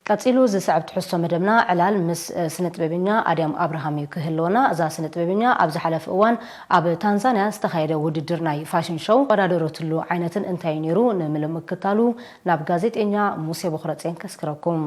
ቀጺሉ ዝስዕብ ትሕዝቶ መደብና ዕላል ምስ ስነ ጥበበኛ ኣድያም ኣብርሃም እዩ ክህልወና። እዛ ስነ ጥበበኛ ኣብ ዝሓለፈ እዋን ኣብ ታንዛንያ ዝተኻየደ ውድድር ናይ ፋሽን ሾው ተወዳደረትሉ ዓይነትን እንታይ ነይሩ ንምልምክታሉ ናብ ጋዜጠኛ ሙሴ ቦኽረጼን ከስክረኩም።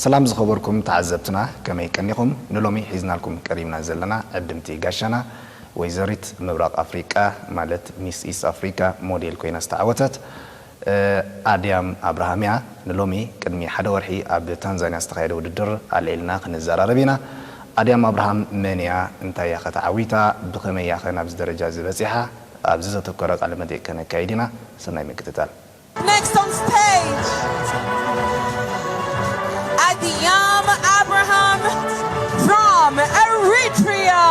ሰላም ዝኸበርኩም ተዓዘብትና፣ ከመይ ቀኒኹም? ንሎሚ ሒዝናልኩም ቀሪብና ዘለና ዕድምቲ ጋሻና፣ ወይዘሪት ምብራቕ ኣፍሪቃ፣ ማለት ሚስ ኢስት ኣፍሪካ ሞዴል ኮይና ዝተዓወተት፣ እ፣ ኣድያም ኣብርሃም እያ። ንሎሚ ቅድሚ ሓደ ወርሒ ኣብ ታንዛንያ ዝተኻየደ ውድድር ኣልዒልና ክንዘራረብ ኢና። ኣድያም ኣብርሃም መን እያ? እንታይ እያ ኸ ተዓዊታ? ብኸመይ እያ ኸ ናብዚ ደረጃ እዚ በጺሓ? ኣብዚ ዘተኮረ ቃለ መጠይቅ ከነካይድ ኢና። ሰናይ ምክትታል። Next on stage, Adiyam Abraham from Eritrea.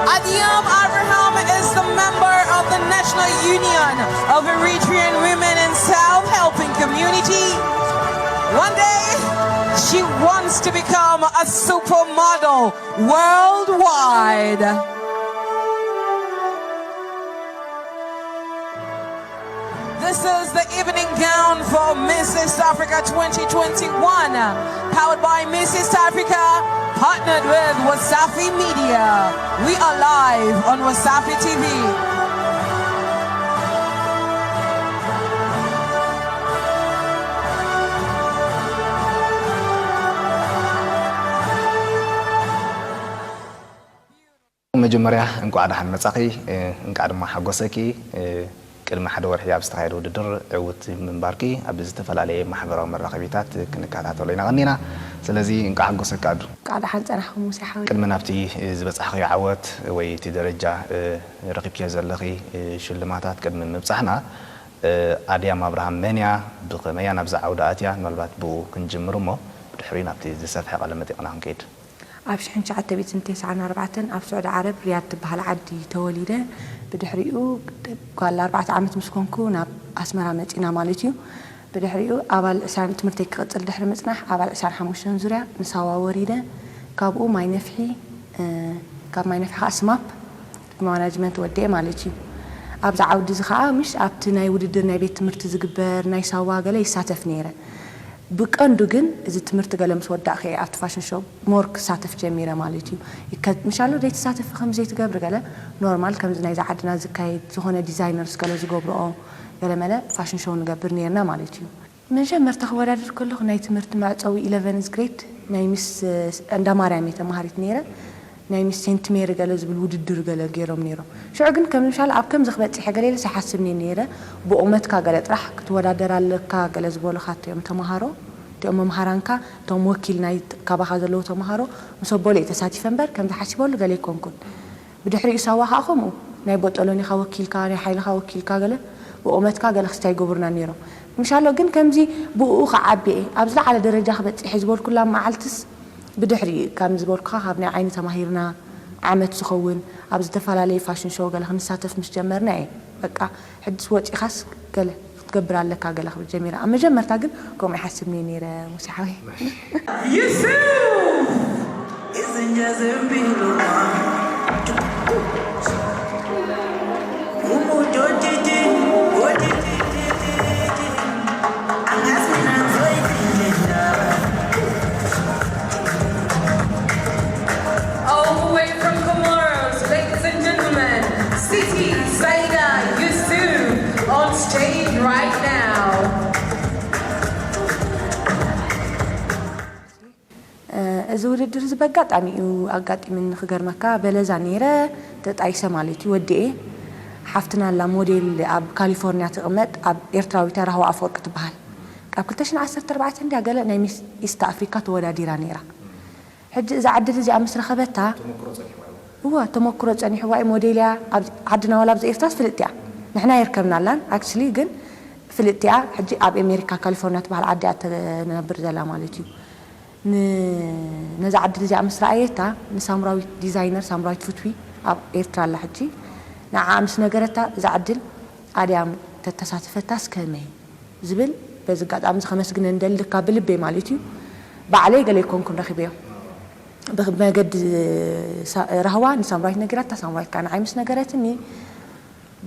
Adiyam Abraham is the member of the National Union of Eritrean Women in Self-Helping Community. One day, she wants to become a supermodel worldwide. This is the evening gown for Miss East Africa twenty twenty-one, powered by Miss East Africa, partnered with Wasafi Media. We are live on Wasafi T V. መጀመርያ እንቋዕ ደሓን መጻኺ፣ እ፣ እንቃዕ ድማ ሓጎሰኪ። እ፣ ቅድሚ ሓደ ወርሒ ኣብ ዝተኻየደ ውድድር ዕውት ምንባርኪ ኣብ ዝተፈላለየ ማሕበራዊ መራኸቢታት ክንከታተሎ ኢና ቀኒና። ስለዚ እንቋዕ ሓጎሰኪ ኣዱ። እንቋዕ ደሓን ጸናሕኩም ሙሴ ሓወይ። ቅድሚ ናብቲ፣ እ፣ ዝበጻሕኽዮ ዓወት ወይ እቲ ደረጃ፣ እ፣ ረኺብክዮ ዘለኺ፣ እ፣ ሽልማታት ቅድሚ ምብጻሕና፣ እ፣ ኣድያም ኣብርሃም መን እያ? ብኸመይ እያ ናብዚ ዓውዲ ኣትያ? ምናልባት ብኡ ክንጅምር እሞ ብድሕሪኡ ናብቲ ዝሰፍሐ ቃለ መጠይቕና ክንከይድ። ኣብ ሽሕን ትሽዓተ ሚእትን ተስዓን ኣርባዕተን ኣብ ስዑዲ ዓረብ ሪያድ ትበሃል ዓዲ ተወሊደ። ብድሕሪኡ ጓል ኣርባዕተ ዓመት ምስ ኮንኩ ናብ ኣስመራ መጺና ማለት እዩ። ብድሕሪኡ ኣባል ዕስራን፣ ትምህርተይ ክቕጽል ድሕሪ ምጽናሕ ኣባል ዕስራን ሓሙሽተን ዙርያ ንሳዋ ወሪደ። ካብኡ ማይ ነፍሒ፣ እ፣ ካብ ማይ ነፍሒ ከኣ ስማፕ ማናጅመንት ወዲኤ ማለት እዩ። ኣብዚ ዓውዲ እዚ ከኣ ምሽ ኣብቲ ናይ ውድድር ናይ ቤት ትምህርቲ ዝግበር ናይ ሳዋ ገለ ይሳተፍ ነይረ። ብቀንዱ ግን እዚ ትምህርቲ ገለ ምስ ወዳእኩ እየ ኣብቲ ፋሽን ሾው ሞር ክሳተፍ ጀሚረ ማለት እዩ። ይከ-፣ ምሻሎ ዘይትሳተፊ ከምዚ ዘይትገብሪ ገለ ኖርማል ከምዚ ናይዚ ዓድና ዝካየድ ዝኾነ ዲዛይነርስ ገለ ዝገብርኦ ገለ መለ ፋሽን ሾው ንገብር ነይርና ማለት እዩ። መጀመርታ ክወዳደር ከለኹ ናይ ትምህርቲ መዕጸዊ ኢለቨንዝ ግሬድ ናይ ሚስ፣ እ፣ እንዳ ማርያም እየ ተማሃሪት ነይረ። ናይ ሚስ ሴንት ሜሪ ገለ ዝብል ውድድር ገለ ገይሮም ነይሮም። ሽዑ ግን ከም ምሻል ኣብ ከምዚ ክበጽሕ ገለ ኢለ ኣይሓስብን እየ ነይረ። ብቑመትካ ገለ ጥራሕ ክትወዳደር ኣለካ ገለ ዝበሉኻ እቲኦም ተምሃሮ፣ እቲኦም መምሃራንካ፣ እቶም ወኪል ናይ ካባኻ ዘለዉ ተምሃሮ ምስ ኣበሉ እየ ተሳቲፈ እምበር ከምዚ ሓሲበሉ ገለ ኣይኮንኩን። ብድሕሪኡ ሳዋ ኸዓ ከምኡ ናይ ቦጦሎኒኻ ወኪልካ፣ ናይ ሓይልኻ ወኪልካ ገለ ብቑመትካ ገለ ክስታይ ይገብሩና ነይሮም። ምሻሎ ግን ከምዚ ብኡ ክዓቢ እየ፣ ኣብ ዝለዓለ ደረጃ ክበጽሕ እየ ዝበልኩላ መዓልትስ ብድሕሪ፣ ከም ዝበልኩኻ፣ ካብ ናይ ዓይኒ ተማሂርና ዓመት ዝኸውን ኣብ ዝተፈላለየ ፋሽን ሾው ገለ ክንሳተፍ ምስ ጀመርና እየ። በቃ፣ ሕድስ ወጺኻስ ገለ ክትገብር ኣለካ ገለ ክብል ጀሚረ። ኣብ መጀመርታ ግን ከምኡ ይሓስብ እየ ነይረ፣ ሙሴ ሓወይ። Yusuf! All the way from Comoros, ladies and gentlemen, Siti Saida Yusuf. እዚ ውድድር እዚ በጋጣሚ እዩ ኣጋጢምኒ። ክገርመካ በለዛ ነይረ፣ ተጣይሰ ማለት እዩ። ወዲኤ ሓፍትና ኣላ ሞዴል ኣብ ካሊፎርኒያ ትቕመጥ፣ ኣብ ኤርትራዊት ራህዋ ኣፈወርቂ ትበሃል። ካብ ክልተ ሽሕን ዓሰርተ ኣርባዕተን እንድያ ገለ ናይ ሚስ ኢስት ኣፍሪካ ተወዳዲራ ነይራ። ሕጂ እዛ ዕድል እዚኣ ምስ ረኸበታ፣ እዋ ተመክሮ ጸኒሕዋ እዩ። ሞዴል እያ። ኣብ ዓድና ዋላ ኣብዚ ኤርትራስ ፍልጥቲ እያ። ንሕና የርከብናላን ኣክቹሊ ግን ፍልጥቲ እያ። ሕጂ ኣብ ኣሜሪካ ካሊፎርኒያ ትበሃል ዓዲ እያ ትነብር ዘላ ማለት እዩ። ን- ነዛ ዕድል እዚኣ ምስ ረኣየታ ንሳምራዊት ዲዛይነር ሳምራዊት ፍትዊ ኣብ ኤርትራ ኣላ ሕጂ ንዓኣ ምስ ነገረታ እዛ ዕድል ኣድያም ተተሳትፈታስ ከመይ ዝብል በዚ ኣጋጣሚ እዚ ከመስግነ እንደሊ ካብ ብልበይ ማለት እዩ። ባዕለይ ገለ ኣይኮንኩን ረኺበዮ። ብመገዲ ሳ- ራህዋ ንሳምራዊት ነጊራታ፣ ሳምራዊት ከዓ ንዓይ ምስ ነገረትኒ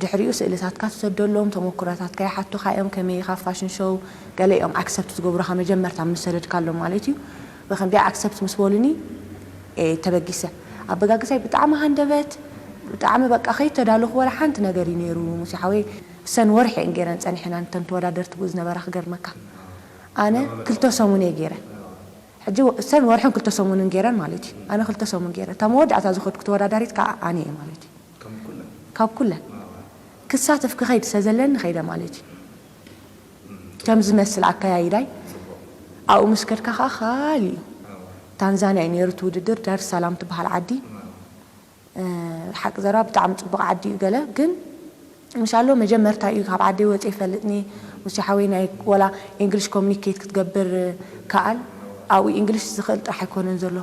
ድሕሪኡ ስእልታትካ ትሰደሎም፣ ተመኩሮታትካ ይሓቱኻ እዮም፣ ከመይ ኢኻ ፋሽን ሾው ገለ እዮም ኣክሰፕት ዝገብሩኻ መጀመርታ ምስ ሰደድካሎም ማለት እዩ። ብኸምቢኣ ኣክሰፕት ምስ በሉኒ እየ ተበጊሰ። ኣበጋግሳይ ብጣዕሚ ሃንደበት፣ ብጣዕሚ በቃ ከይተዳለኹ ወላ ሓንቲ ነገር እዩ ነይሩ። ሙሴ ሓወይ ሰን ወርሒ እየን ገይረን ጸኒሐን፣ ኣንተን ተወዳደርቲ ብኡ ዝነበራ ክገርመካ። ኣነ ክልተ ሰሙን እየ ገይረ። ሕጂ ሰን ወርሕን ክልተ ሰሙንን ገይረን ማለት እዩ። ኣነ ክልተ ሰሙን ገይረ። እታ መወዳእታ ዝኸድኩ ተወዳዳሪት ከዓ ኣነ እየ ማለት እዩ። ካብ ኩለን ክሳተፍ ክኸይድ ሰዘለኒ ኸይደ ማለት እዩ። ከም ዝመስል ኣከያይዳይ ኣብኡ ምስ ከድካ ከዓ ካል እዩ። ታንዛንያ እዩ ነይሩ እቲ ውድድር፣ ዳር ሰላም ትበሃል ዓዲ። ሓቂ ዘረባ ብጣዕሚ ፅቡቕ ዓዲ እዩ ገለ ግን ምሻሎ መጀመርታ እዩ ካብ ዓደይ ወፂ ይፈልጥኒ። ሙሴ ሓወይ ናይ ወላ ኢንግሊሽ ኮሚኒኬት ክትገብር ከኣል ኣብኡ ኢንግሊሽ ዝኽእል ጥራሕ ኣይኮነን ዘሎ።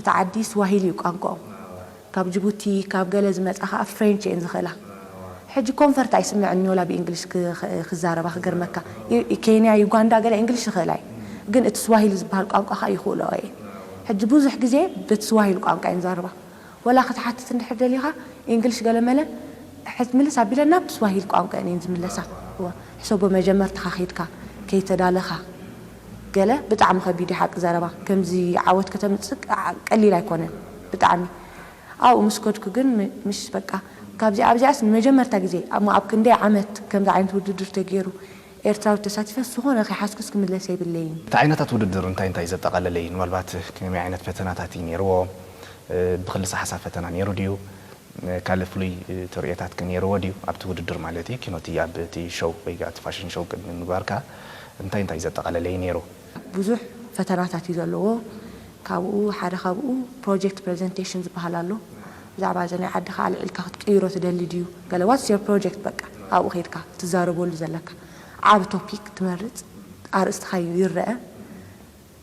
እቲ ዓዲ ስዋሂሊ እዩ ቋንቋኦም። ካብ ጅቡቲ ካብ ገለ ዝመፃ ከዓ ፍሬንች እየን ዝኽእላ። ሕጂ ኮንፈርት ኣይስምዕን ወላ ብእንግሊሽ ክዛረባ ክገርመካ። ኬንያ ዩጋንዳ ገለ እንግሊሽ ይኽእላ እየ ግን እቲ ስዋሂሊ ዝበሃል ቋንቋ ከዓ ይኽእልኦ እየ። ሕጂ ብዙሕ ግዜ በቲ ስዋሂሊ ቋንቋ እየን ዝዛረባ። ወላ ክትሓትት እንድሕር ደሊኻ እንግሊሽ ገለ መለ ሕት ምልስ ኣቢለ ናብ ስዋሂሊ ቋንቋ እየን ዝምለሳ። ሕሰቦ መጀመርትኻ ከይድካ ከይተዳለኻ ገለ ብጣዕሚ ከቢድ እዩ ሓቂ ዘረባ። ከምዚ ዓወት ከተምፅእ ቀሊል ኣይኮነን ብጣዕሚ። ኣብኡ ምስ ከድኩ ግን ምሽ በቃ ካብዚ ኣብዚኣስ ንመጀመርታ ግዜ እሞ ኣብ ክንደይ ዓመት ከምዚ ዓይነት ውድድር ተገይሩ ኤርትራዊ ተሳቲፈ ዝኾነ ከይሓዝኩስ ክምለስ የብለይን። እቲ ዓይነታት ውድድር እንታይ እንታይ ዘጠቓለለ እዩ? ምናልባት ከመይ ዓይነት ፈተናታት እዩ ነይርዎ? ብክልሰ ሓሳብ ፈተና ነይሩ ድዩ? ካልእ ፍሉይ ተርእዮታት ከ ነይርዎ ድዩ? ኣብቲ ውድድር ማለት እዩ፣ ኪኖቲ ኣብ እቲ ሾው ወይ እቲ ፋሽን ሾው ቅድሚ ምግባርካ እንታይ እንታይ ዘጠቓለለ እዩ ነይሩ? ብዙሕ ፈተናታት እዩ ዘለዎ። ካብኡ ሓደ ካብኡ ፕሮጀክት ፕሬዘንቴሽን ዝበሃል ኣሎ። ብዛዕባ እዚ ናይ ዓድኻ ኣልዒልካ ክትቅይሮ ትደሊ ድዩ? ገለ ዋትስ ዮር ፕሮጀክት በቃ ኣብኡ ከይድካ ትዛረበሉ ዘለካ ዓቢ ቶፒክ ትመርጽ ኣርእስትኻ ይረአ።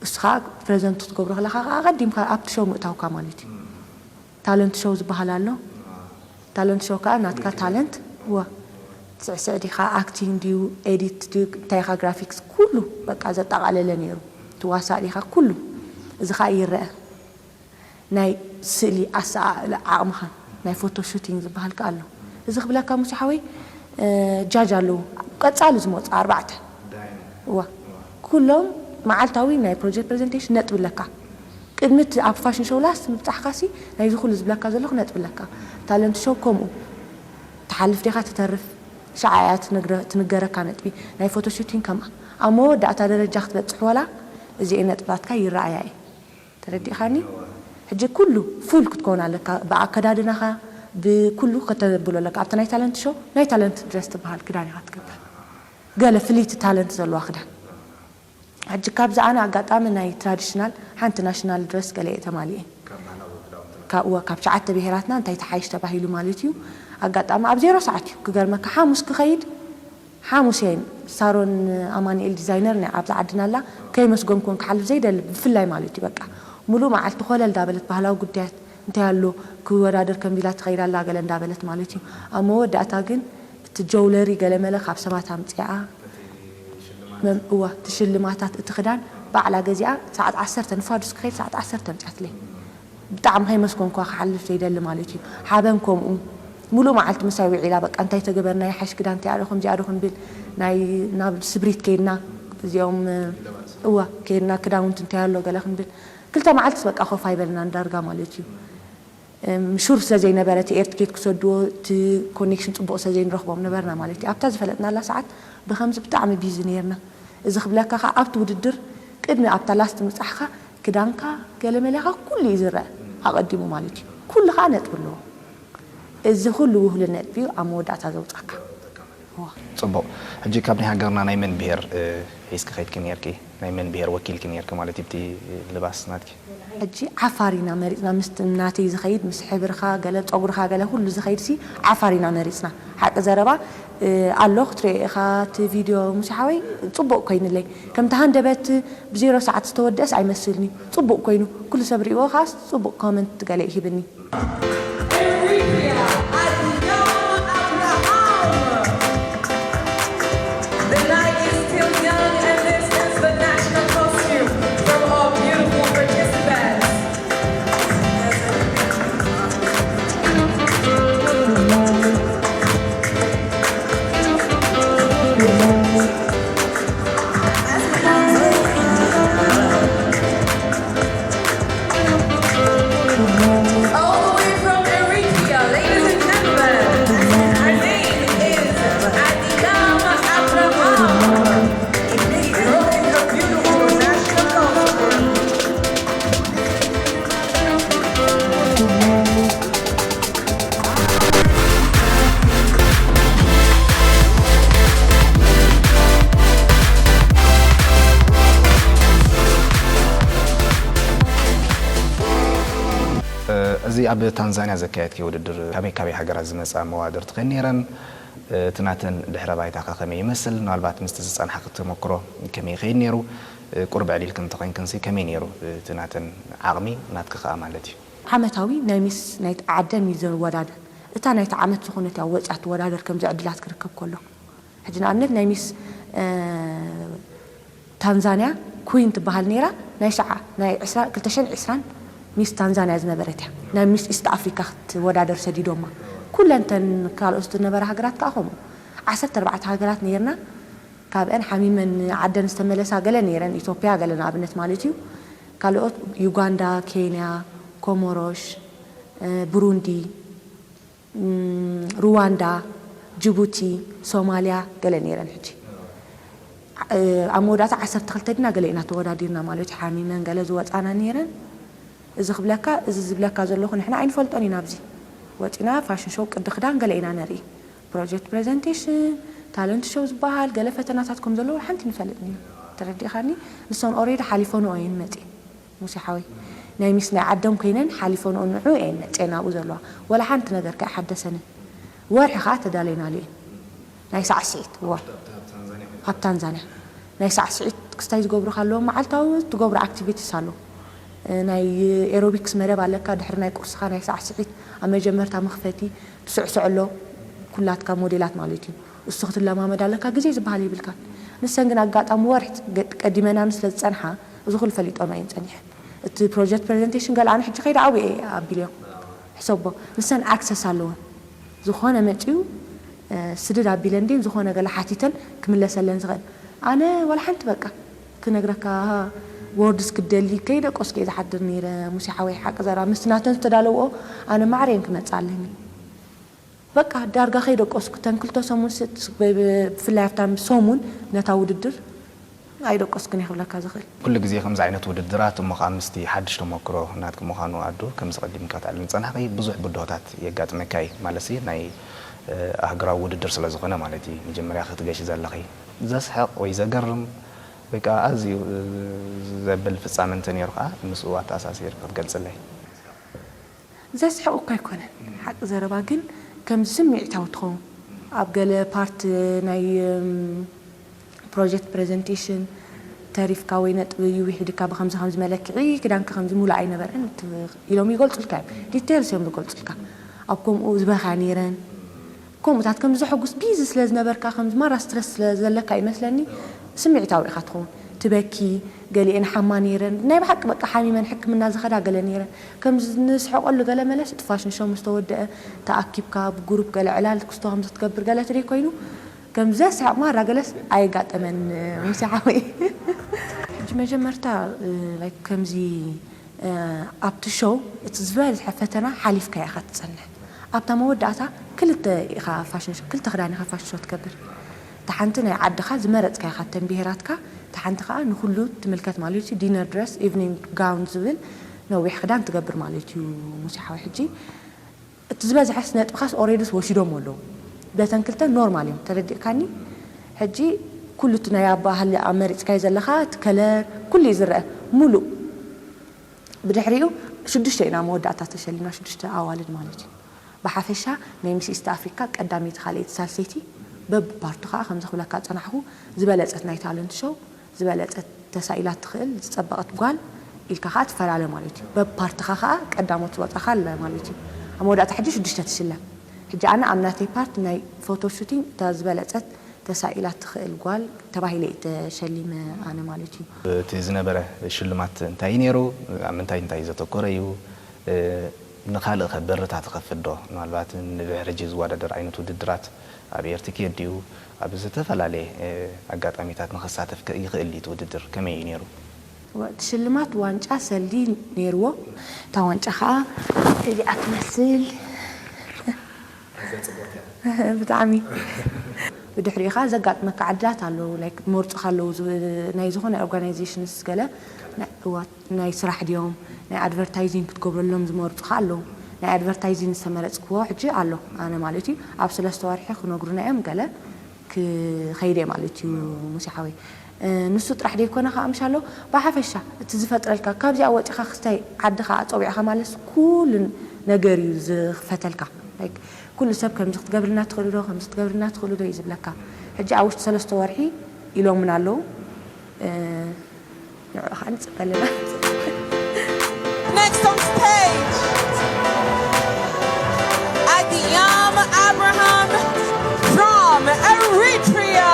እሱ ከዓ ፕሬዘንት ክትገብሮ ከለኻ ከዓ ኣቐዲምካ ኣብቲ ሾው ምእታውካ ማለት እዩ። ታለንት ሾው ዝበሃል ኣሎ። ታለንት ሾው ከዓ ናትካ ታለንት ዋ ስዕስዕ ዲኻ ኣክቲንግ ድዩ ኤዲት ድዩ እንታይ ኢኻ ግራፊክስ ኩሉ በቃ ዘጠቓለለ ነይሩ። ትዋሳእ ዲኻ ኩሉ እዚ ከዓ ይረአ። ናይ ስእሊ ኣሰኣእለ ዓቕምኻ ናይ ፎቶ ሹቲንግ ዝበሃል ከ ኣሎ። እዚ ክብለካ ሙሴ ሓወይ ጃጅ ኣለዉ ቀጻሊ ዝመፁ ኣርባዕተ እዋ ኩሎም መዓልታዊ ናይ ፕሮጀክት ፕሬዘንቴሽን ነጥቢ ኣለካ። ቅድሚ እቲ ኣብ ፋሽን ሾው ላስት ምብጻሕካ ሲ ናይዚ ኩሉ ዝብለካ ዘለኹ ነጥቢ ኣለካ። ታለንት ሾው ከምኡ ትሓልፍ ዲኻ ትተርፍ ሻዓ እያ ትነግረ- ትንገረካ ነጥቢ። ናይ ፎቶ ሹቲንግ ከምኣ ኣብ መወዳእታ ደረጃ ክትበጽሕ ወላ እዚኤን ነጥብታትካ ይረኣያ እየ። ተረዲእኻኒ? ሕጂ ኩሉ ፉል ክትከውን ኣለካ ብኣከዳድናኻ ብኩሉ ከተብሎ ኣለካ። ኣብቲ ናይ ታለንት ሾው ናይ ታለንት ድረስ ትበሃል ክዳን ኢኻ ትገብር። ገለ ፍልይቲ ታለንት ዘለዋ ክዳን። ሕጂ ካብዚ ኣነ ኣጋጣሚ ናይ ትራዲሽናል ሓንቲ ናሽናል ድረስ ገለ እየ ተማሊኤ። ካብ እወ ካብ ትሽዓተ ብሄራትና እንታይ ተሓይሽ ተባሂሉ ማለት እዩ። ኣጋጣሚ ኣብ ዜሮ ሰዓት እዩ ክገርመካ ሓሙስ ክኸይድ ሓሙስ እየን ሳሮን ኣማኑኤል ዲዛይነር ናይ ኣብዚ ዓድና ኣላ ከይመስገንኩወን ክሓልፍ ዘይደሊ ብፍላይ ማለት እዩ በቃ ሙሉእ መዓልቲ ኮለል እንዳበለት ባህላዊ ጉዳያት እንታይ ኣሎ ክወዳደር ከምዚ ኢላ ትኸይድ ኣላ ገለ እንዳበለት ማለት እዩ ኣብ መወዳእታ ግን እቲ ጀውለሪ ገለመለ ካብ ሰባት ኣምፂኣ መም እዋ እቲ ሽልማታት እቲ ክዳን ባዕላ ገዚኣ ሰዓት ዓሰርተ ንፋዱስ ክኸይድ ሰዓት ዓሰርተ ኣምፂኣትለይ ብጣዕሚ ከይመስገንኳ ክሓልፍ ዘይደሊ ማለት እዩ። ሓበን ከምኡ ሙሉእ መዓልቲ ምሳይ ውዒላ በቃ እንታይ ተገበርና ይሓሽ ክዳን እንታይ ኣዶ ከምዚኣ ዶ ክንብል ናይ ናብ ስብሪት ከይድና እዚኦም እወ ከይድና ክዳውንቲ እንታይ ኣሎ ገለ ክንብል ክልተ መዓልትስ በቃ ኮፍ ኣይበልናን ዳርጋ ማለት እዩ። ሹር ስለ ዘይነበረ እቲ ኤር ትኬት ክሰድዎ እቲ ኮኔክሽን ፅቡቕ ስለ ዘይንረኽቦም ነበርና ማለት እዩ። ኣብታ ዝፈለጥናላ ሰዓት ብከምዚ ብጣዕሚ ቢዚ ነይርና። እዚ ክብለካ ከዓ ኣብቲ ውድድር ቅድሚ ኣብታ ላስት ምብፃሕካ ክዳንካ ገለመለኻ ኩሉ እዩ ዝረአ ኣቐዲሙ ማለት እዩ። ኩሉ ኸዓ ነጥቢ ኣለዎ። እዚ ኩሉ ውህሉ ነጥቢ እዩ ኣብ መወዳእታ ዘውፃካ። እዋ። ፅቡቕ። ሕጂ ካብ ናይ ሃገርና ናይ መን ብሄር እ፣ ሒዝኪ ከይድኪ ነርኪ? ናይ መን ብሄር ወኪልኪ ነርኪ ማለት እዩ? እቲ ልባስ ናትኪ? ሕጂ ዓፋር ኢና መሪፅና፣ ምስ ናተይ ዝኸይድ፣ ምስ ሕብርኻ ገለ፣ ፀጉርኻ ገለ፣ ኩሉ ዝኸይድ ሲ ዓፋር ኢና መሪፅና። ሓቂ ዘረባ እ፣ ኣሎ ክትሪኦ ኢኻ እቲ ቪድዮ ሙሴ ሓወይ፣ ፅቡቕ ኮይንለይ። ከምቲ ሃንደበት ብዜሮ ሰዓት ዝተወደእስ ኣይመስልኒ። ፅቡቕ ኮይኑ፣ ኩሉ ሰብ ሪእዎ ኻስ ፅቡቕ ኮመንት ገለ ይሂብኒ። Enriquia Adiyama Abraham. The night is still young and this is the national costume from our beautiful participants. All the way from Eritrea, ladies and gentlemen, her name is Adiyama Abraham. Enjoying her beautiful national costume. እዚ ኣብ ታንዛንያ ዘካየድክዮ ውድድር ካበይ ካበይ ሃገራት ዝመጻ መዋድርቲ ከ ነይረን? እቲ ናተን ድሕረ ባይታ ከ ከመይ ይመስል? ምናልባት ምስቲ ዝጸንሓኪ ተመክሮ ከመይ ይኸይድ ነይሩ? ቁሩብ ኣዕሊልክን እንተኾይንክንሲ ከመይ ነይሩ እቲ ናተን ዓቕሚ ናትኪ ከኣ ማለት እዩ? ዓመታዊ ናይ ሚስ ናይቲ ዓደን እዩ ዘወዳድር። እታ ናይቲ ዓመት ዝኾነት እያ ወጺኣ ትወዳደር ከምዚ ዕድላት ክርከብ ከሎ። ሕጂ ንኣብነት ናይ ሚስ ታንዛንያ ኩዊን ትበሃል ነይራ። ናይ ሽዓ ናይ ክልተ ሽሕን ዕስራን ሚስ ታንዛንያ ዝነበረት እያ። ናብ ሚስ ኢስት ኣፍሪካ ክትወዳደር ሰዲዶማ። ኩለን እተን ካልኦት ዝነበራ ሃገራት ከዓ ከምኡ። ዓሰርተ ኣርባዕተ ሃገራት ነይርና። ካብአን ሓሚመን ዓደን ዝተመለሳ ገለ ነይረን፣ ኢትዮጵያ ገለ ንኣብነት ማለት እዩ። ካልኦት ዩጋንዳ፣ ኬንያ፣ ኮሞሮሽ፣ ብሩንዲ፣ ሩዋንዳ፣ ጅቡቲ፣ ሶማልያ ገለ ነይረን። ሕጂ ኣብ መወዳእታ ዓሰርተ ክልተ ድና ገለ ኢና ተወዳዲርና ማለት እዩ። ሓሚመን ገለ ዝወፃና ነይረን። እዚ ክብለካ እዚ ዝብለካ ዘለኹ ንሕና ኣይንፈልጦን ኢና። ኣብዚ ወፂና ፋሽን ሾው ቅዲ ክዳን ገለ ኢና ነርኢ። ፕሮጀክት ፕሬዘንቴሽን፣ ታለንት ሾው ዝበሃል ገለ ፈተናታት ከም ዘለዎ ሓንቲ ንፈልጥ ኢና። ተረዲእኻኒ? ንሶን ኦሬዲ ሓሊፎንኦ እየን መፂ ሙሴ ሓወይ ናይ ሚስ ናይ ዓደም ኮይነን ሓሊፎንኦ ንዑ እየን መፂአን ኣብኡ ዘለዋ። ወላ ሓንቲ ነገር ከይሓደሰንን። ወርሒ ከዓ ተዳለይናሉ እየን። ናይ ሳዕስዒት እዋ ኣብ ታንዛንያ ናይ ሳዕስዒት ክስታይ ዝገብሩ ኣለዎም። መዓልታዊ ትገብሩ ኣክቲቪቲስ ኣሎ። ናይ ኤሮቢክስ መደብ ኣለካ። ድሕሪ ናይ ቁርስኻ ናይ ሳዕስዒት ኣብ መጀመርታ መኽፈቲ ትስዕስዕ ኣሎ። ኩላትካ ሞዴላት ማለት እዩ። እሱ ክትለማመድ ኣለካ። ግዜ ዝበሃል የብልካን። ንሰን ግን ኣጋጣሚ ወርሒ ቀዲመናኒ ስለ ዝጸንሓ እዚ ኩሉ ፈሊጦም እየን ጸኒሐን። እቲ ፕሮጀክት ፕሬዘንቴሽን ገለ ኣነ ሕጂ ከይደ ኣብየ ኣቢልዮም ሕሰቦ። ንሰን ኣክሰስ ኣለወን። ዝኾነ መጺኡ ስድድ ኣቢለን ድየን ዝኾነ ገለ ሓቲተን ክምለሰለን ዝኽእል። ኣነ ዋላ ሓንቲ በቃ ክነግረካ ወርድስ ክደሊ ከይደቆስኩ እየ ዝሓድር ነይረ። ሙሴ ሓወይ ሓቂ ዘራ ምስቲ ናተን ዝተዳለውኦ ኣነ ማዕረ እየን ክመጽእ ኣለኒ። በቃ ዳርጋ ከይደቆስኩ ተን ክልተ ሰሙን ስት ብፍላይ ኣብታ ሰሙን ነታ ውድድር ኣይደቀስኩን እየ ክብለካ ዝኽእል። ኩሉ ግዜ ከምዚ ዓይነት ውድድራት እሞ ኸኣ ምስቲ ሓድሽ ተመክሮ ናትኪ ምዃኑ ኣዱ ከምዚ ቀዲምካ ተዕልም ዝጸናሕኺ ብዙሕ ብድሆታት የጋጥመካ እዩ። ማለትሲ ናይ ኣህጉራዊ ውድድር ስለ ዝኾነ ማለት እዩ። መጀመርያ ክትገሺ ዘለኺ። ዘስሕቕ ወይ ዘገርም ወይ ከኣ ኣዝዩ ዘብል ፍጻመ እንተ ነይሩ ከኣ ምስኡ ኣተኣሳሲርኪ ክትገልጽለይ። ዘስሕቕ እኳ ኣይኮነን ሓቂ ዘረባ ግን ከምዚ ስምዒታዊ ትኸውን ኣብ ገለ ፓርት ናይ ፕሮጀክት ፕሬዘንቴሽን ተሪፍካ ወይ ነጥቢ ይውሒድካ ብከምዚ ከምዚ መለክዒ ክዳንካ ከምዚ ሙሉእ ኣይነበረን ኢሎም ይገልፁልካ እዮም ዲቴልስ እዮም ዝገልፁልካ ኣብ ከምኡ ዝበኻ ነይረን ከምኡታት ከም ዘሐጉስ ቢዚ ስለ ዝነበርካ ከም ማራ ስትረስ ስለ ዘለካ ይመስለኒ ስምዒታዊ ኢኻ ትኸውን ትበኪ ገሊኤን ሓማ ነይረን ናይ ብሓቂ በቃ ሓሚመን ሕክምና ዝኸዳ ገለ ነይረን ከም ንስሕቀሉ ገለ መለስ እቲ ፋሽን ሾው ምስ ተወደአ ተኣኪብካ ብጉሩፕ ገለ ዕላል ክስቶ ከም ክትገብር ገለ ትደይ ኮይኑ ከም ዘስሕቅ ማራ ገለስ ኣየጋጠመን ሙሴ ሓወይ ሕጂ መጀመርታ ላይክ ከምዚ ኣብቲ ሾው እቲ ዝበዝሐ ፈተና ሓሊፍካ ኢኻ ትጸንሕ። ኣብታ መወዳእታ ክልተ ኢኻ ፋሽን ሾው ክልተ ክዳን ኢኻ ፋሽን ሾው ትገብር። እታ ሓንቲ ናይ ዓድኻ ዝመረጽካዮ ካብተን ብሄራትካ፣ እታ ሓንቲ ከኣ ንኹሉ ትምልከት ማለት እዩ። ዲነር ድረስ፣ ኢቭኒንግ ጋውን ዝብል ነዊሕ ክዳን ትገብር ማለት እዩ። ሙሴ ሓወይ፣ ሕጂ እቲ ዝበዝሐስ ነጥብኻስ ኦሬድስ ወሲዶም ኣለዉ። በተን ክልተ ኖርማል እዮም፣ ተረዲእካኒ? ሕጂ ኩሉ እቲ ናይ ኣባህል ኣብ መሪጽካዮ ዘለኻ፣ እቲ ከለር፣ ኩሉ እዩ ዝረአ፣ ሙሉእ። ብድሕሪኡ ሽዱሽተ ኢና መወዳእታ ተሸሊምና፣ ሽዱሽተ ኣዋልድ ማለት እዩ። ብሓፈሻ ናይ ሚስ ኢስት ኣፍሪካ ቀዳመይቲ፣ ካልኣይቲ፣ ሳልሰይቲ በብፓርቱ ከዓ ከምዚ ክብለካ ዝፀናሕኹ ዝበለፀት ናይ ታለንት ሾው፣ ዝበለፀት ተሳኢላ ትኽእል፣ ዝፀበቐት ጓል ኢልካ ከዓ ትፈላለ ማለት እዩ። በብፓርትኻ ከዓ ቀዳሞት ዝወፃኻ ኣለ ማለት እዩ። ኣብ መወዳእታ ሕጂ ሽዱሽተ ትሽለም። ሕጂ ኣነ ኣብ ናተይ ፓርት ናይ ፎቶ ሹቲንግ እታ ዝበለፀት ተሳኢላ ትኽእል ጓል ተባሂለ እየ ተሸሊመ ኣነ ማለት እዩ። እቲ ዝነበረ ሽልማት እንታይ እዩ ነይሩ? ኣብ ምንታይ እንታይ ዘተኮረ እዩ? እ፣ ንኻልእ ከ በርታት ትኸፍት ዶ? ምናልባት ንድሕሪ ሕጂ ዝወዳደር ዓይነት ውድድራት ኣብ ኤርትኬ ድዩ? ኣብ ዝተፈላለየ፣ እ፣ ኣጋጣሚታት ንኸሳተፍ ከ ይኽእል ድዩ? እቲ ውድድር ከመይ እዩ ነይሩ? ወ-፣ እቲ ሽልማት ዋንጫ ሰልዲ ነይርዎ። እታ ዋንጫ ኸዓ እዚኣ ትመስል። ብጣዕሚ። ብድሕሪኡ ኸዓ ዘጋጥመካ ዕድላት ኣለዉ። ላይክ፣ መርፁኻ ኣለዉ። ዝ-፣ ናይ ዝኾነ ኦርጋናይዜሽንስ ገለ ናይ፣ እዋ፣ ናይ ስራሕ ድዮም፣ ናይ ኣድቨርታይዚንግ ክትገብረሎም ዝመርፁኻ ኣለዉ። ናይ ኣድቨርታይዚንግ ዝተመረፅክዎ ሕጂ ኣሎ፣ ኣነ ማለት እዩ። ኣብ ሰለስተ ወርሒ ክነግሩና እዮም፣ ገለ ክኸይድ እየ ማለት እዩ፣ ሙሴ ሓወይ። እ፣ ንሱ ጥራሕ ደይኮነ ከዓ ምሻሎ፣ ብሓፈሻ እቲ ዝፈጥረልካ፣ ካብዚኣ ወፂኻ ክስታይ ዓድኻ ኣፀዊዕኻ ማለትስ ኩሉ ነገር እዩ ዝኽፈተልካ። ላይክ፣ ኩሉ ሰብ ከምዚ ክትገብርልና ትኽእሉ ዶ፣ ከምዚ ክትገብርልና ትኽእሉ ዶ እዩ ዝብለካ። ሕጂ ኣብ ውሽጢ ሰለስተ ወርሒ ኢሎምና ኣለዉ። እ፣ ንዕኡ ከዓ ንፅበ ኣለና። Next on stage, Adiyam Abraham from Eritrea.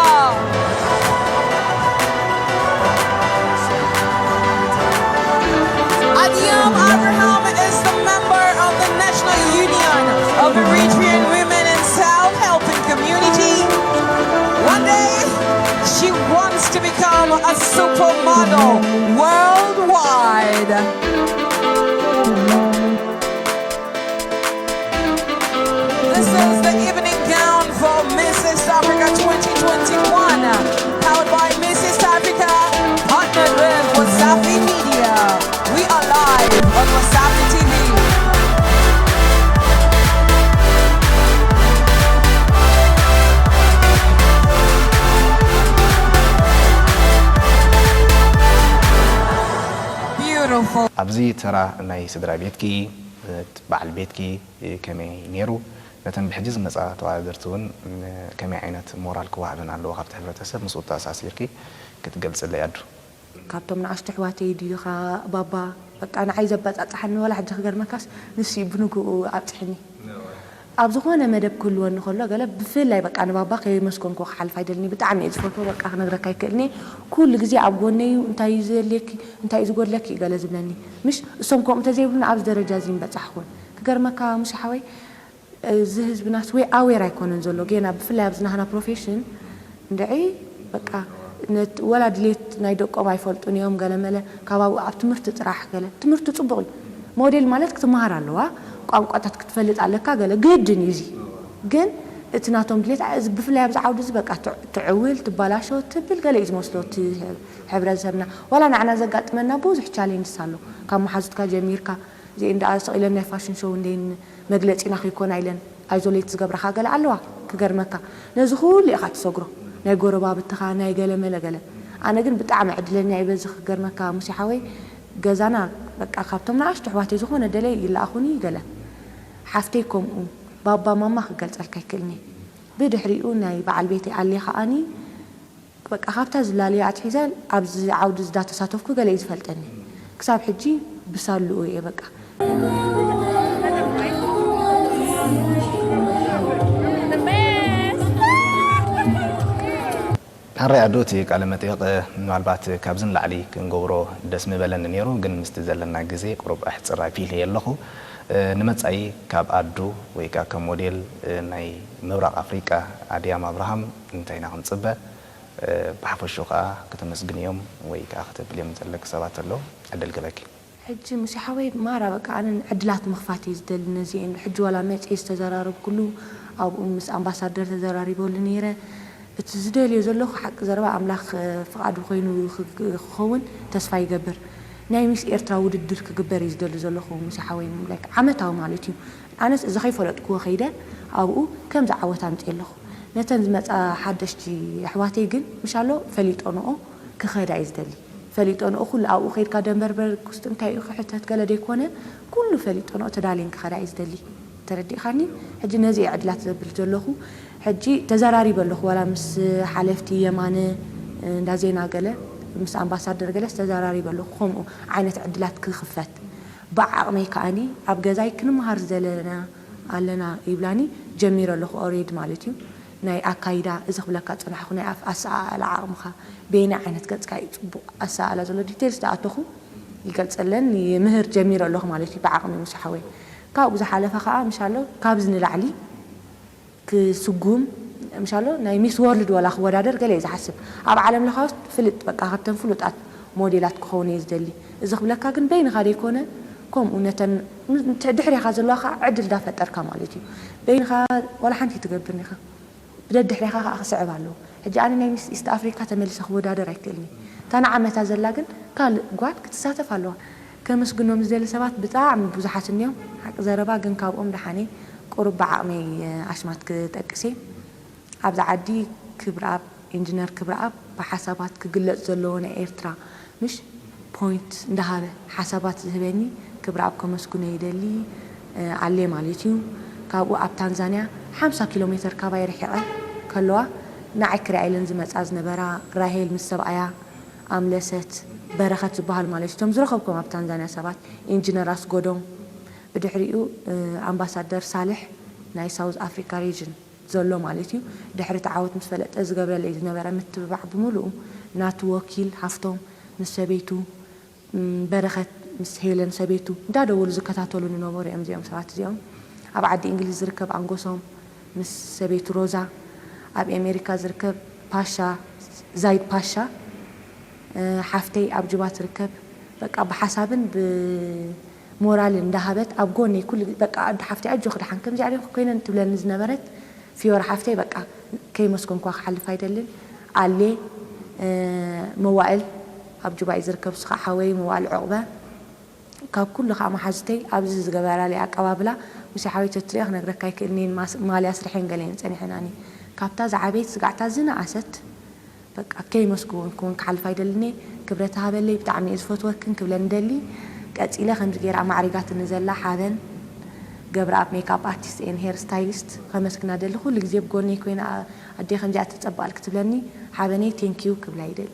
Adiyam Abraham is the member of the National Union of Eritrean Women in Self-Helping Community. One day, she wants to become a supermodel worldwide. This is the evening gown for Miss East Africa twenty twenty-one, powered by Miss East Africa, partnered with Wasafi Media. We are live on Wasafi T V. Beautiful. ኣብዚ ተራ ናይ ስድራ ቤትኪ፣ በዓል ቤትኪ ከመይ ነይሩ? ነተን ብሕጂ ዝመጻ ተወዳደርቲ እውን ከመይ ዓይነት ሞራል ክወሃበን ኣለዎ ካብቲ ሕብረተሰብ? ምስኡ ተኣሳሲርኪ ክትገልጽለይ ኣዱ። ካብቶም ንኣሽቱ ኣሕዋተይ ድዩ ኻ ባባ፣ በቃ ንዓይ ዘበጻጽሓኒ፣ ወላ ሕጂ ክገርመካስ ንሱ እዩ ብንግኡ ኣብጽሕኒ። ኣብ ዝኾነ መደብ ክህልወኒ ከሎ ገለ ብፍላይ በቃ ንባባ ከየመስገንኩ ክሓልፍ ኣይደልኒ። ብጣዕሚ እየ ዝፈትዎ፣ በቃ ክነግረካ ኣይክእልኒ። ኩሉ ግዜ ኣብ ጎነይ እዩ። እንታይ እዩ ዘድልየኪ? እንታይ እዩ ዝጎድለኪ? እዩ ገለ ዝብለኒ። ምሽ እሶም ከምኡ እንተዘይብሉኒ ኣብዚ ደረጃ እዚ ምበጻሕኩን። ክገርመካ ሙሴ ሓወይ፣ እዚ ህዝብናስ ወይ ኣዌር ኣይኮነን ዘሎ ጌና፣ ብፍላይ ኣብዚ ናህና ፕሮፌሽን እንድዒ በቃ ነት-፣ ወላ ድሌት ናይ ደቆም ኣይፈልጡን እዮም። ገለ መለ ካብ ኣብኡ ኣብ ትምህርቲ ጥራሕ ገለ። ትምህርቲ ጽቡቕ እዩ። ሞዴል ማለት ክትመሃር ኣለዋ፣ ቋንቋታት ክትፈልጥ ኣለካ፣ ገለ ግድን እዩ እዚ። ግን እቲ ናቶም ድሌት፣ አ-፣ እዚ ብፍላይ ኣብዚ ዓውዲ እዚ በቃ ትዕ-፣ ትዕውል፣ ትበላሾ፣ ትብል ገለ እዩ ዝመስሎ እቲ ሕ-፣ ሕብረተሰብና። ዋላ ንዓና ዘጋጥመና ብዙሕ ቻሌንጅስ ኣሎ። ካብ መሓዙትካ ጀሚርካ፣ እዚኤን ደኣ ስቕ ኢለን ናይ ፋሽን ሾው እንዴን መግለጺና ከይኮና ኢለን ኣይዞሌት ዝገብራኻ ገለ ኣለዋ። ክገርመካ፣ ነዚ ኩሉ ኢኻ ትሰግሮ። ናይ ጎረባብትኻ፣ ናይ ገለ መለ ገለ። ኣነ ግን ብጣዕሚ ዕድለኛ እየ በዚ ክገርመካ ሙሴ ሓወይ። ገዛና በቃ ካብቶም ንኣሽቱ ኣሕዋተይ ዝኾነ ደለይ ይለኣኹኒ ገለ። ሓፍተይ ከምኡ፣ ባባ ማማ ክገልጸልካ ኣይክእልኒ። ብድሕሪኡ ናይ በዓል ቤተይ ኣሌ ከኣኒ በቃ ካብታ ዝላለዮ ኣትሒዘ ኣብዚ ዓውዲ እዚ እንዳተሳተፍኩ ገለ እዩ ዝፈልጠኒ። ክሳብ ሕጂ ብሳልኡ እየ በቃ። ሕራይ ኣዱ፣ እቲ ቃለ መጠይቕ ምናልባት ካብዚ ንላዕሊ ክንገብሮ ደስ ምበለኒ ነይሩ፣ ግን ምስቲ ዘለና ግዜ ቁሩብ ኣሕጽር ኣቢለዮ ኣለኹ። ንመጻኢ ካብ ኣዱ ወይ ከኣ ከም ሞዴል ናይ ምብራቕ ኣፍሪቃ ኣድያም ኣብርሃም እንታይ ኢና ክንጽበ? ብሓፈሽኡ ከኣ ከተመስግንዮም ወይ ከኣ ከተብልዮም ዘለኪ ሰባት ኣለዉ፣ ዕድል ክበኪ። ሕጂ ሙሴ ሓወይ ማራ በቃ ኣነ ዕድላት ምኽፋት እየ ዝደሊ ነዚኤን። ሕጂ ዋላ መጺኤ ዝተዘራረብኩሉ ኣብኡ ምስ ኣምባሳደር ተዘራሪበሉ ነይረ። እቲ ዝደልዮ ዘለኹ ሓቂ ዘረባ ኣምላኽ ፍቓዱ ኮይኑ ክኸውን ተስፋ ይገብር። ናይ ሚስ ኤርትራ ውድድር ክግበር እዩ ዝደሊ ዘለኹ ሙሴ ሓወይ፣ like ዓመታዊ ማለት እዩ። ኣነስ እዚ ከይፈለጥክዎ ከይደ ኣብኡ ከምዚ ዓወት ኣምፅእ ኣለኹ። ነተን ዝመፃ ሓደሽቲ ኣሕዋተይ ግን ምሻሎ ፈሊጦንኦ ክኸዳ እዩ ዝደሊ። ፈሊጦንኦ ኩሉ ኣብኡ ከይድካ ደንበርበር ክስቲ እንታይ እዩ ክሕተት ገለ ደይኮነ ኩሉ ፈሊጦንኦ ተዳልየን ክኸዳ እዩ ዝደሊ። ተረዲእካኒ? ሕጂ ነዚ እየ ዕድላት ዘብል ዘለኹ። ሕጂ ተዘራሪበ ኣለኹ ዋላ ምስ ሓለፍቲ የማነ እንዳ ዜና ገለ ምስ ኣምባሳደር ገለስ ተዘራሪበ ኣለኹ። ከምኡ ዓይነት ዕድላት ክኽፈት ብዓቕመይ ከኣኒ ኣብ ገዛይ ክንመሃር ዘለና ኣለና ይብላኒ ጀሚረ ኣለኹ ኦሬድ ማለት እዩ። ናይ ኣካይዳ እዚ ክብለካ ጽናሕኩ ናይ ኣፍ ኣሰኣእላ ዓቕምኻ በየናይ ዓይነት ገጽካ እዩ ጽቡቕ ኣሰኣእላ ዘሎ ዲቴልስ ዝኣተኹ ይገልጸለን ይምህር ጀሚረ ኣለኹ ማለት እዩ ብዓቕሚ ምስ ሓወይ። ካብኡ ዝሓለፈ ከኣ ምሻሎ ካብዚ ንላዕሊ ክስጉም ምሻሎ ናይ ሚስ ወርልድ ወላ ክወዳደር ገለ እየ ዝሓስብ። ኣብ ዓለም ለኻውስ ፍልጥ በቃ ካብተን ፍሉጣት ሞዴላት ክኸውን እየ ዝደሊ። እዚ ክብለካ ግን በይንኻ ደይኮነ ከምኡ ነተን ድሕሪኻ ዘለዋ ከዓ ዕድል ዳፈጠርካ ማለት እዩ። በይንኻ ወላ ሓንቲ ትገብርን ኢኻ። ብደድሕሪኻ ከዓ ክስዕብ ኣለዎ። ሕጂ ኣነ ናይ ሚስ ኢስት ኣፍሪካ ተመሊሰ ክወዳደር ኣይክእልኒ። እታ ንዓመታ ዘላ ግን ካልእ ጓል ክትሳተፍ ኣለዋ። ከመስግኖም ዝደሊ ሰባት ብጣዕሚ ብዙሓት እኒዮም። ሓቂ ዘረባ ግን ካብኦም ደሓነይ ቁሩብ ብዓቕመይ ኣሽማት ክጠቅስ እየ። ኣብዚ ዓዲ ክብረኣብ ኢንጅነር ክብረኣብ ብሓሳባት ክግለጽ ዘለዎ ናይ ኤርትራ ምሽ ፖይንት እንዳሃበ ሓሳባት ዝህበኒ ክብረኣብ ከመስግኖ ይደሊ ኣለ ማለት እዩ። ካብኡ ኣብ ታንዛንያ ሓምሳ ኪሎ ሜተር ካባይ ርሒቐ ከለዋ ንዓይ ክሪኣ ኢለን ዝመጻ ዝነበራ ራሄል ምስ ሰብኣያ ኣምለሰት በረኸት ዝበሃል ማለት እዩ። እቶም ዝረኸብኩም ኣብ ታንዛንያ ሰባት ኢንጂነር ኣስጎዶም ብድሕሪኡ ኣምባሳደር ሳልሕ ናይ ሳውዝ ኣፍሪካ ሪጅን ዘሎ ማለት እዩ። ድሕሪ እቲ ዓወት ምስ ፈለጠ ዝገብረለይ ዝነበረ ምትብባዕ ብምሉኡ ናቱ ወኪል ሃፍቶም ምስ ሰበይቱ በረኸት ምስ ሄለን ሰበይቱ እንዳደወሉ ዝከታተሉ ንነበሩ እዮም እዚኦም ሰባት እዚኦም። ኣብ ዓዲ እንግሊዝ ዝርከብ ኣንጎሶም ምስ ሰበይቱ ሮዛ፣ ኣብ ኤሜሪካ ዝርከብ ፓሻ ዛይድ ፓሻ፣ ሓፍተይ ኣብ ጁባ ትርከብ። በቃ ብሓሳብን ብሞራልን እንዳሃበት ኣብ ጎነይ ኩሉ በቃ ኣዱ ሓፍተይ ኣጆኺ ደሓን ከምዚኣ ኮይነን ትብለኒ ዝነበረት ፊዮራ ሓፍተይ በቃ ከይመስገንኳ ክሓልፍ ኣይደልን። ኣሌ መዋእል ኣብ ጁባ እዩ ዝርከብ፣ ንሱ ከዓ ሓወይ መዋእል ዑቕበ። ካብ ኩሉ ከዓ መሓዙተይ ኣብዚ ዝገበራለይ ኣቀባብላ ሙሴ ሓወይ ተትሪኦ ክነግረካ ኣይክእልን እየ። ማልያ ኣስሪሐን ገለ እየን ፀኒሐናኒ። ካብታ ዝዓበየት ስጋዕታ ዝነኣሰት በቃ ከይመስግወን ክውን ክሓልፍ ኣይደልን እየ። ክብረት ሃበለይ ብጣዕሚ እየ ዝፈትወክን ክብለን ደሊ። ቀፂለ ከምዚ ገይራ ኣማዕሪጋትኒ ዘላ ሓበን ገብረኣብ ሜክኣፕ ኣርቲስት ኤን ሄር ስታይሊስት ከመስግና ደሊ። ኩሉ ግዜ ብጎነይ ኮይና ኣደይ ከምዚኣ ተፀብኣልክ ትብለኒ ሓበነይ ቴንኪዩ ክብላ ይደሊ።